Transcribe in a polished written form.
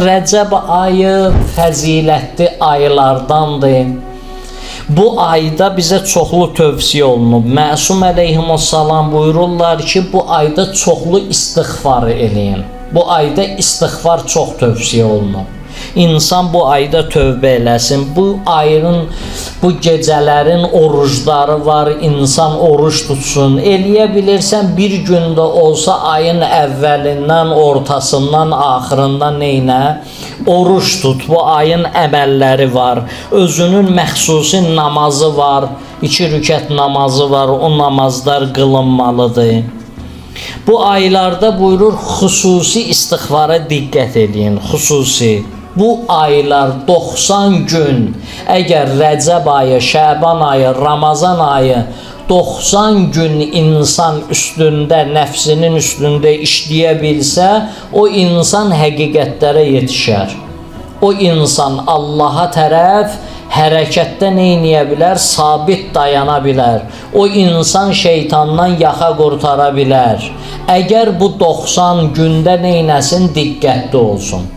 Rəcəb ayı fəzilətli aylardandır. Bu ayda bizə çoxlu tövsiyə olunub. Məsum əleyhissalam buyururlar ki, bu ayda çoxlu istiğfar eləyin. Bu ayda istiğfar çox tövsiyə olunub. İnsan bu ayda tövbə eləsin. Bu ayın, bu gecələrin orucları var. İnsan oruc tutsun. Eləyə bilirsən bir gündə olsa ayın əvvəlindən, ortasından, axırından neynə? Oruc tut. Bu ayın əməlləri var. Özünün məxsusi namazı var. 2 rükət namazı var. O namazlar qılınmalıdır. Bu aylarda buyurur xüsusi istiğfara diqqət eləyin, xüsusi. Bu aylar 90 gün, əgər Rəcəb ayı, Şəban ayı, Ramazan ayı 90 gün insan üstündə, nəfsinin üstündə işləyə bilsə, o insan həqiqətlərə yetişər. O insan Allaha tərəf hərəkətdə nə eləyə bilər? Sabit dayana bilər. O insan şeytandan yaxa qurtara bilər. Əgər bu 90 gündə nə eləsin? Diqqətli olsun.